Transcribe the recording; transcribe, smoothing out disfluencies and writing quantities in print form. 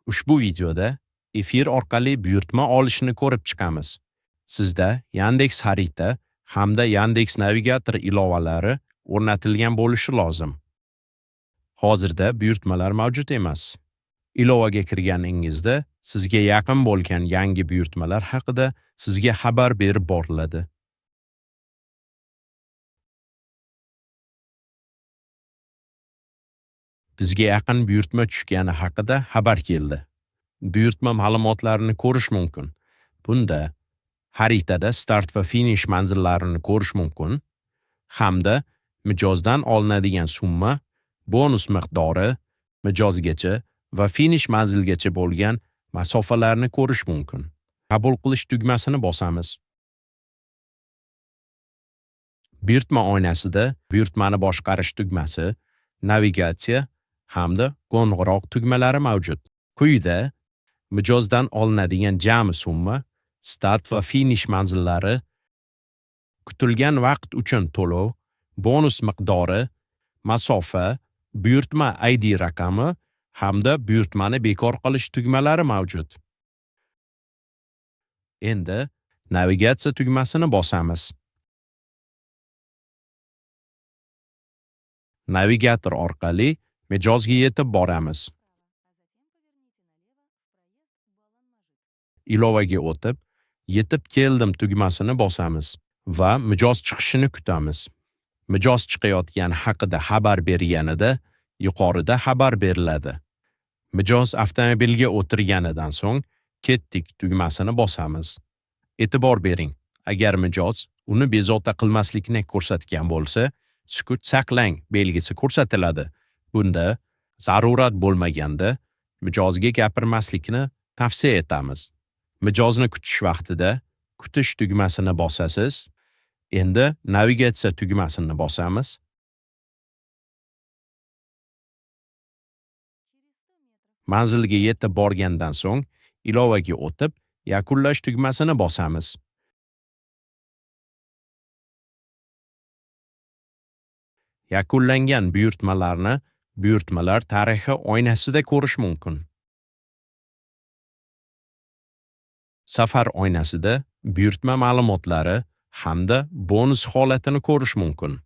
Ushbu videoda efir orqali buyurtma olishni ko'rib chiqamiz. Sizda Yandex Xarita hamda Yandex Navigator ilovalari o'rnatilgan bo'lishi lozim. Hozirda buyurtmalar mavjud emas. Ilovaga kirganingizda sizga yaqin bo'lgan yangi buyurtmalar haqida sizga xabar berib boriladi. Bizga yaqin buyurtma tushgani haqida xabar keldi. Buyurtma ma'lumotlarini ko'rish mumkin. Bunda xaritada start va finish manzillarini ko'rish mumkin hamda mijozdan olinadigan summa, bonus miqdori, mijozgacha va finish manzilgacha bo'lgan masofalarni ko'rish mumkin. Qabul qilish tugmasini bosamiz. Buyurtma oynasida buyurtmani boshqarish tugmasi, navigatsiya hamda qo'ng'iroq tugmalari mavjud. Quyida mijozdan olinadigan jami summa, start va finish manzillari, kutilgan vaqt uchun to'lov, bonus miqdori, masofa, buyurtma ID raqami hamda buyurtmani bekor qilish tugmalari mavjud. Endi navigatsiya tugmasini bosamiz. Navigator orqali mijozga yetib boramiz. Ilovaga o'tib, yetib keldim tugmasini bosamiz va mijoz chiqishini kutamiz. Mijoz chiqayotgani haqida xabar berganida yuqorida xabar beriladi. Mijoz avtomobilga o'tirganidan so'ng ketdik tugmasini bosamiz. E'tibor bering, agar mijoz uni bezovta qilmaslikni ko'rsatgan bo'lsa, sukut saqlang belgisi ko'rsatiladi. Bunda zarurat bo'lmaganda mijozga gapirmaslikni tavsiya etamiz. Mijozni kutish vaqtida kutish tugmasini bosasiz. Endi navigatsiya tugmasini bosamiz. Manzilga yetib borgandan so'ng ilovaga o'tib, yakunlash tugmasini bosamiz. Yakunlangan buyurtmalarni buyurtmalar tarixi oynasida ko'rish mumkin. Safar oynasida buyurtma ma'lumotlari hamda bonus holatini ko'rish mumkin.